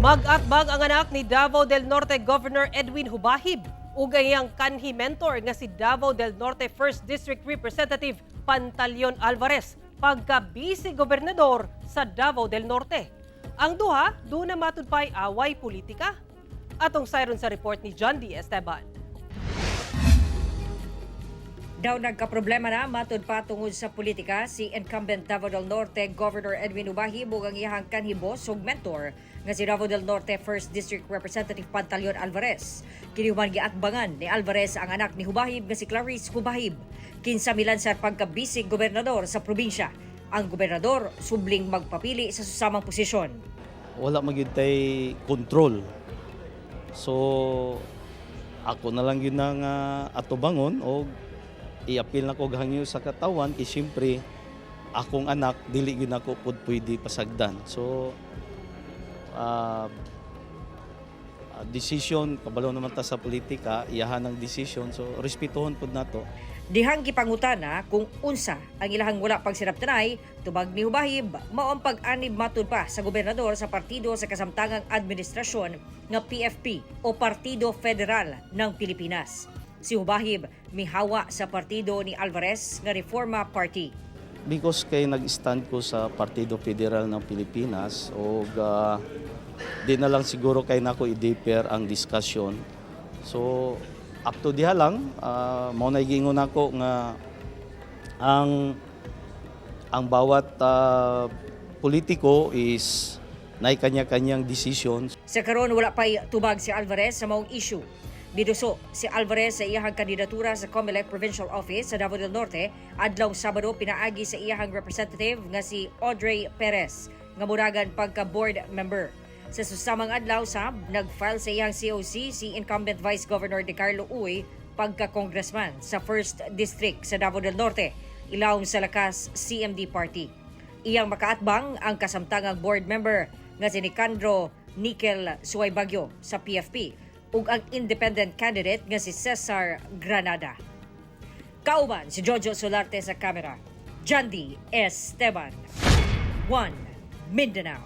Mag-atbang ang anak ni Davao del Norte Governor Edwin Hubahib ug ang iyang kanhi mentor nga si Davao del Norte 1st District Representative Pantaleon Alvarez pagka vice gobernador sa Davao del Norte. Ang duha duna matud pa'y away politika. Atong sayron sa report ni John D. Esteban. Daw nagkaproblema na matud pa tungod sa politika si incumbent Davao del Norte Governor Edwin Hubahib ug ang iyang kanhi boss ug mentor nga si Davao del Norte 1st District Representative Pantaleon Alvarez. Kini human giatbangan ni Alvarez ang anak ni Hubahib nga si Clarice Hubahib, kinsa milansar pagka-vice gobernador sa probinsya. Ang gobernador subling magpapili sa susamang posisyon. Wala man gyud tay control. So ako na lang gyud nang atubangon og i-appeal na ko hangyo sa katawan kay siyempre akong anak, dili gyud nako pud pwede pasagdan. So decision, kabalo naman ta sa politika, iyahan ang decision, so respetuhon pud nato. Dihang gipangutana kung unsa ang ilahang wala pagsinabtanay, tubag ni Hubahib, mao ang pag-anib matud pa sa gobernador sa partido sa kasamtangang administrasyon nga PFP o Partido Federal ng Pilipinas. Si Hubahib mihawa sa partido ni Alvarez nga Reforma Party. Because kay nag-stand ko sa Partido Federal ng Pilipinas og di na lang siguro kay nako i-deeper ang discussion. So up to diha lang, mao na giingon nako nga ang bawat politiko is nay kanya-kanyang decision. Sa karon, wala pa'y tubag si Alvarez sa maong issue. Miduso si Alvarez sa iyahang kandidatura sa COMELEC Provincial Office sa Davao del Norte adlaw Sabado pinaagi sa iyahang representative nga si Audrey Perez nga muragan pagka board member. Sa susamang adlaw sab, nag-file sa iyang COC si incumbent Vice Governor De Carlo Uy pagka congressman sa 1st District sa Davao del Norte ilawom sa Lakas CMD Party. Iyang makaatbang ang kasamtangang board member nga si Nicandro Nickel Suaybaguio sa PFP ug ang independent candidate nga si Cesar Granada. Kauban si Jojo Solarte sa kamera. Jandy Esteban. 1 Mindanao.